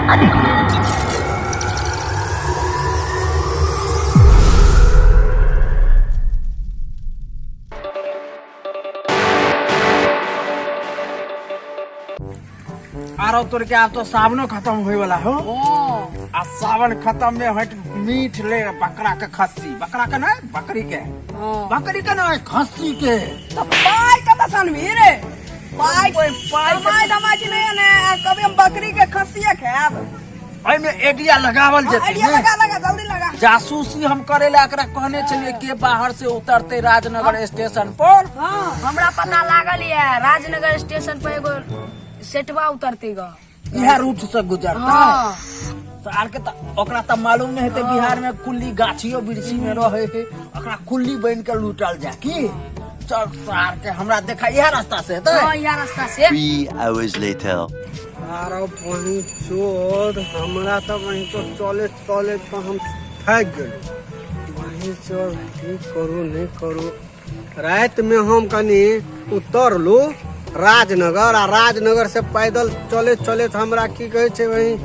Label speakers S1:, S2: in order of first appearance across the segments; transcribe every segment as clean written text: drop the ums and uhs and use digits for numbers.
S1: आरो तोर के आब तो सावनो खत्म होए वाला हो। आ सावन खत्म में हट मीट ले बकरा के खस्सी, बकरा के नहीं बकरी के, बकरी के नहीं खस्सी के।
S2: तो पाई कतऽ सँ अनबही रे? पाई
S1: ओए, पाई के-
S2: कमाइ धमाइ छी नहि ने, कभी हम बकरी के खस्सिए खायब।
S1: एहिमे एडिया लगावल जेतै
S2: आइडिया
S1: ने।
S2: लगा लगा जल्दी लगा।
S1: जासूसी हम करे ला एकरा कहने छलियै के बाहर से उतरते राजनगर स्टेशन पर।
S2: हाँ।
S3: हमरा पता लागल ये राजनगर स्टेशन पर एगो सेटवा उतरते ग।
S1: इहे रूट से गुजरता।
S3: हाँ।
S1: सार के त ओकरा त मालूम नहीं हेतै बिहार में कुल्ली गाछियो वृक्षी में रहे है, ओकरा कुल्ली बन के लूटल जाए की। चल सार के हमरा देखा इहे रास्ता से हेतै।
S3: हाँ, इहे रास्ता से।
S4: 3 hours later.
S5: आरो बहिन चोद हमरा तऽ बहिन चोद चलैत चलैत तऽ हम थाकि गेलहुँ। बहिन चोद की करू नहि करू। रातिमे हम कनि उतरलहुँ राजनगर, आ राजनगर से पैदल चलैत चलैत हमरा की कहै छै बहिन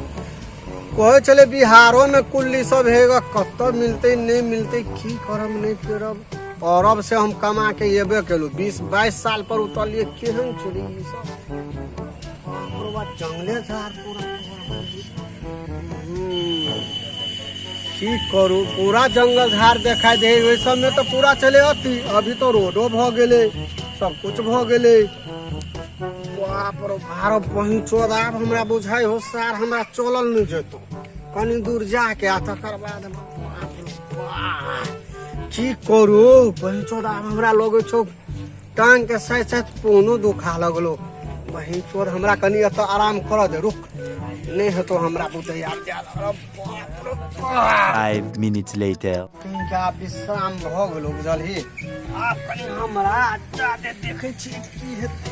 S5: कहै छलै बिहारोमे कुल्ली सब हेगा, कतऽ मिलतै नहि मिलतै, की करब नहि करब। अरब से हम कमा के एबे केलहुँ, 20-22 साल पर उतरलियै, केहन छलै ई सब। बाप रे बाप, जंगले झाड़ पूरा। की करू, पूरा जंगल झाड़ देखाई दे। ओहि सबमे तऽ पूरा चले अथी, अभी तो रोडो भऽ गेलै, सब कुछ भऽ गेलै। बाप रे बाप, बहिन चोद आब हमरा बुझाइ हो सार हमरा चलल नहि जेतौ कनी दूर जाके, आ तकर बाद बाप रे बाप, की करू बहिन चोद। आब हमरा लगै छौ टांग के साथ साथ पोनो दुखा लगलो। बहिन चोद हमरा कनी एतऽ आराम करऽ दे, रुक नहि हेतौ हमरा बुते आब जाय। अरे बाप रे बाप।
S4: 5 minutes later.
S5: कनिका विश्राम भऽ गेलो बुझलही। आब कनि हमरा जादे देखै छियै की हेतै।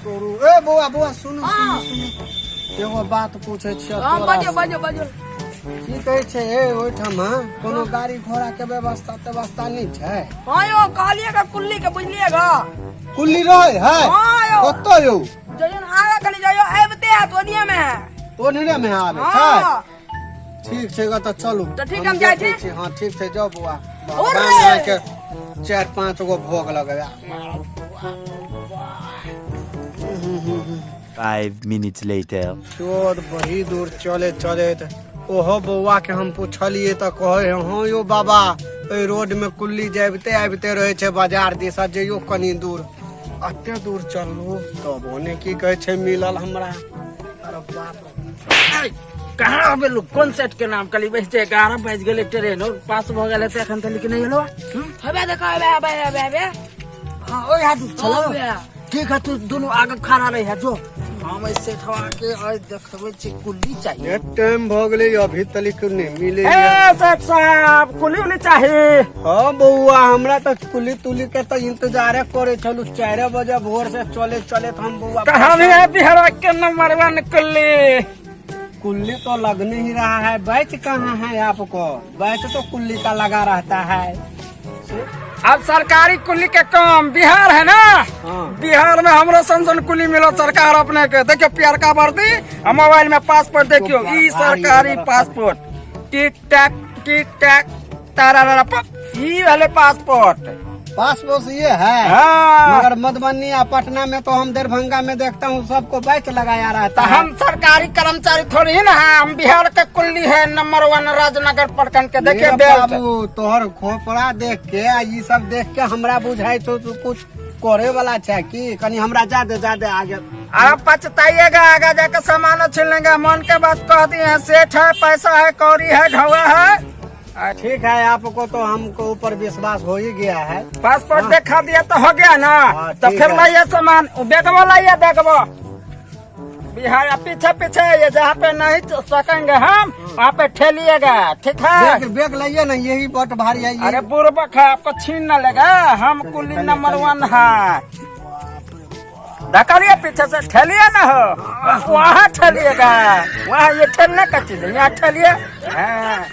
S5: करू ए बौआ, बौआ सुनू सुनू सुनू, एगो बात पूछै छियै
S2: हाँ,
S5: तोरा
S2: बाजो
S5: से।
S2: बाजो बाजो।
S5: की कहै छै ए ओहिठाम कोनो गाड़ी घोड़ा के व्यवस्था व्यवस्था नहि छै?
S2: हाँ यौ, कहलिए गा कुल्ली के, बुझलिए गा।
S5: कुल्ली रहै है?
S2: हाँ यौ।
S5: कतऽ यौ?
S2: जइयो आगा कनि जइयो, आबिते हैत, ओनिये में है।
S5: ओनिये में आबै छै?
S2: हाँ।
S5: ठीक छै ग, तऽ चलू।
S2: तऽ ठीक, हम जाइ छी।
S5: देखै छी। हाँ ठीक छै, जाउ बौआ।
S2: उर्रे!
S5: भगवान के 4-5 गो भोग लगबा।
S4: 5 minutes later.
S5: चोर बड़ी दूर चले चलैत ओहो बौआ के हम पुछलिए तऽ कहै है, हाँ यौ बाबा, एहि रोड में कुल्ली जाबिते आबिते रहै छै बाजार दिस, जइयो कनी दूर। एते दूर चललू तब ओने की कहै छै मिलल हमरा। अरे बाप रे।
S1: ऐ, कहाँ आबे लोग? कोन सेट के नाम कहली? बस 11 बज गेलै, ट्रेन और पास भऽ गेल हेतै, एखन तक नहि एलो।
S3: हबे देखो, हबे हबे हबे हबे।
S1: हाँ, ओहि हाथ चलो।
S3: हबे।
S1: ठीक है, तू दोनों आगे खड़ा रही है, जो हम ऐसे सेठवा के आज देखबै छी कुल्ली चाहिए।
S5: एक टाइम भऽ गेलै, अभी तलिक नहि मिले।
S1: ए सेठ साहब, कुल्ली उल्ली चाहिए?
S5: हाँ बौआ, हमरा तऽ कुल्ली तुल्ली के तऽ इंतजारे करे छलू, 4 बजे भोर से चले चले हम बौआ।
S1: कहाँ भी है बिहार के नंबर 1 कुल्ली।
S5: कुल्ली तो लग नहीं रहा है, बैच कहाँ है आपको? बैच तो कुल्ली का लगा रहता है।
S1: अब सरकारी कुल्ली के काम बिहार है ना।
S5: हाँ।
S1: बिहार में हमरो सन कुल्ली मिलो सरकार अपने के। देखियो पियरका वर्दी आ मोबाइल में पासपोर्ट देखियो,
S5: तो
S1: ई
S5: भारी
S1: सरकारी
S5: है।
S1: पासपोर्ट, टिक टैक टिक टैक तारा रारा पप, ई वाले पासपोर्ट।
S5: पासपोर्ट ये है?
S1: हाँ।
S5: मगर मधुबनी या पटना में तो हम दरभंगा में देखता हूँ सबको बैच लगाया रहता
S1: तो
S5: है।
S1: हम सरकारी कर्मचारी थोड़ी ही ना है, हम बिहार के कुल्ली है नंबर 1 राजनगर प्रखंड के। देखिए
S5: मेरा
S1: बेल्ट।
S5: बाबू तोहर खोपड़ा देख के आ ई सब देख के हमरा बुझाई तो तू कुछ करे वाला छै की, कनी हमरा जादे जादे आगे।
S1: आप पछताइएगा, आगे जाके सामान छीन लेंगे। मन के बात कह दिए हैं, सेठ है, पैसा है, कौड़ी है, ढौआ है।
S5: ठीक है, आपको तो हमको ऊपर विश्वास हो ही गया है।
S1: पासपोर्ट
S5: हाँ।
S1: देखा दिया तो हो गया ना।
S5: हाँ,
S1: तो
S5: ठीक
S1: फिर
S5: है।
S1: लाइए सामान, वो बैगवा लाइए, बैगवा बिहार पीछे पीछे ये जहाँ पे नहीं सकेंगे हम वहाँ पे ठेलिएगा, ठीक है?
S5: बैग लाइए ना, यही बहुत भारी है ये।
S1: अरे बुरबक है, आपको छीन न लेगा, हम कुल्ली
S5: चलिए,
S1: नंबर
S5: चलिए,
S1: 1 है। धकलिए पीछे से, ठेलिए ना हो, वहाँ ठेलिएगा, वहाँ ये ठेलने का चीज है, यहाँ ठेलिए। हाँ।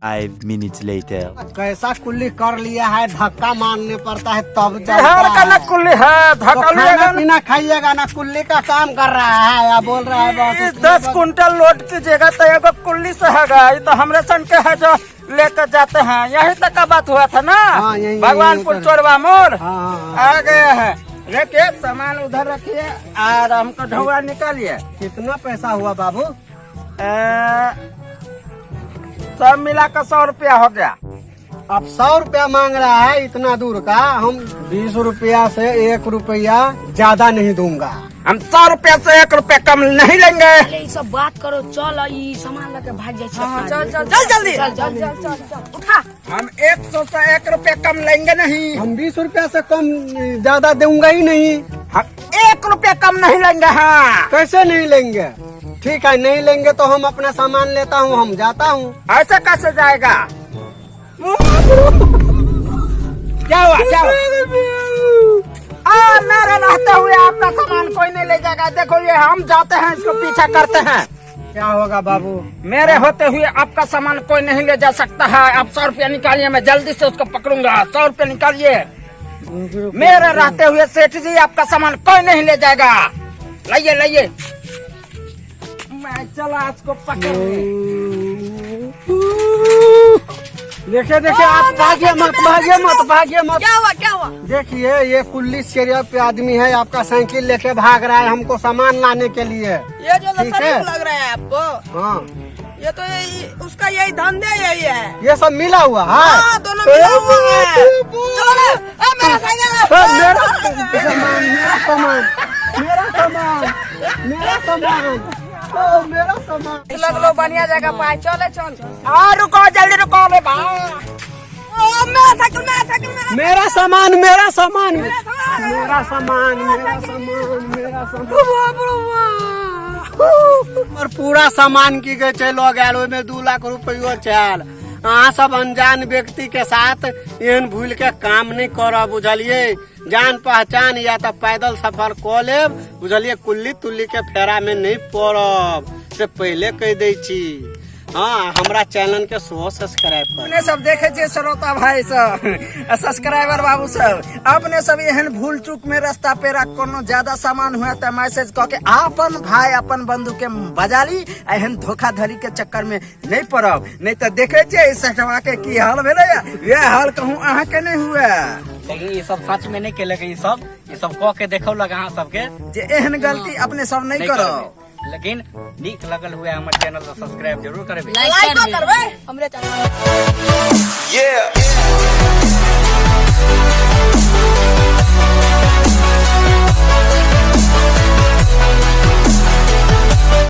S4: 5 minutes later.
S5: कैसा कुल्ली कर लिया है, धक्का मारने पड़ता है तब चलता
S1: बिहार का
S5: है।
S1: ना कुल्ली है,
S5: तो
S1: धक्का
S5: खाना
S1: लिएगा ना।
S5: पीना खाइएगा ना, कुल्ली का काम कर रहा है या बोल रहा है बस
S1: ई
S5: उसके
S1: 10
S5: बाद-
S1: कुंटल लोड कीजिएगा तो एगो कुल्ली से हैगा। ये तो हमरे सन के है जो लेकर जाते हैं। यही तक का बात हुआ था ना?
S5: हाँ, यही-
S1: भगवानपुर
S5: यही
S1: चोरवा मोड़।
S5: हाँ, हाँ, हाँ।
S1: आ गए हैं। रखिए सामान उधर रखिए और हमको ढोआ निकालिए।
S5: कितना पैसा हुआ बाबू?
S1: सब मिला कर 100 रुपया हो गया।
S5: अब 100 रुपया मांग रहा है इतना दूर का। हम 20 रुपया से 1 रुपया ज्यादा नहीं दूंगा।
S1: हम 100 रुपया से 1 रुपया कम नहीं लेंगे।
S3: पहले ई सब बात करो, चल ई सामान लेके भाग जाइ छै।
S2: चल चल चल जल्दी।
S3: चल चल चल चल चल, उठा।
S1: हम 100 से 1 रुपया कम लेंगे नहीं।
S5: हम 20 रुपया से कम ज्यादा दूंगा ही नहीं।
S1: हम 1 रुपया कम नहीं लेंगे। हाँ।
S5: कैसे नहीं लेंगे? ठीक है, नहीं लेंगे तो हम अपना सामान लेता हूँ, हम जाता हूँ।
S1: ऐसे कैसे जाएगा? क्या हुआ, क्या हुआ? मेरे रहते हुए आपका सामान कोई नहीं ले जाएगा। देखो ये हम जाते हैं, इसको पीछा करते हैं।
S5: क्या होगा बाबू?
S1: मेरे होते हुए आपका सामान कोई नहीं ले जा सकता है। आप 100 रुपया निकालिए, मैं जल्दी से उसको पकड़ूंगा। 100 रुपया निकालिए। मेरे रहते हुए सेठ जी आपका सामान कोई नहीं ले जाएगा। लाइए लाइए, मैं चला इसको पकड़।
S5: देखिए देखिए, आप भागिए मत, भागिए मत, भागिए मत।
S2: क्या हुआ, क्या हुआ?
S5: देखिए ये कुल्ली शेरिया पे आदमी है, आपका साइकिल लेके भाग रहा है हमको सामान लाने के लिए।
S2: ये जो
S5: ठीक
S2: शरीफ
S5: है।
S2: लग रहा है आपको,
S5: हाँ,
S2: ये तो यही, उसका यही धंधे यही है।
S5: ये सब मिला हुआ है।
S2: हाँ, दोनों मिला हुआ है। चलो ना, ए, मेरा साइकिल है।
S5: मेरा सामान, मेरा सामान, मेरा सामान, मेरा सामान, ओ मेरा सामान।
S3: लगलो बढ़िया जगह पाए, चले चल।
S1: आ रुको, जल्दी रुको रे भाई।
S2: ओ मेरा साइकिल, मेरा साइकिल, मेरा
S5: मेरा सामान, मेरा सामान, मेरा सामान, मेरा सामान, मेरा सामान। और पूरा सामान की गए छै लऽ गेल, ओहिमे 2 लाख रुपयो छल। अहाँ सब अनजान व्यक्ति के साथ एहन भूल के काम नहीं करब, बुझलिए? जान पहचान या तऽ पैदल सफर कऽ लेब, बुझलिए? कुल्ली तुल्ली के फेरा में नहीं पड़ब, से पहिले कहि दै छी। हाँ, हमरा चैनल के सेहो सब्सक्राइब कर।
S1: अपने सब देखे छे श्रोता भाई सब, सब्सक्राइबर बाबू सब, अपने सब एहन भूल चूक में रास्ता पेरा कोनो ज्यादा सामान हुआ त मैसेज क के अपन भाई अपन बंधु के बजाली। एहन धोखाधड़ी के चक्कर में नहीं पड़ब, नहीं तो देखे छे इस सेठवा के की हाल भेलै, यह हाल कहूँ अहाँ के नहीं हुआ।
S6: लेकिन ई सब सच में नहीं केलक, ई सब कह के देखौलक अहाँ सबके
S1: जे एहन गलती अपने सब नहीं
S6: नहीं
S1: करब।
S6: करबै। लेकिन नीक लगल हुए हमर चैनल तो सब्सक्राइब जरूर करबै,
S3: लाइक
S2: लाइक करबै हमरे चैनल।
S7: Yeah.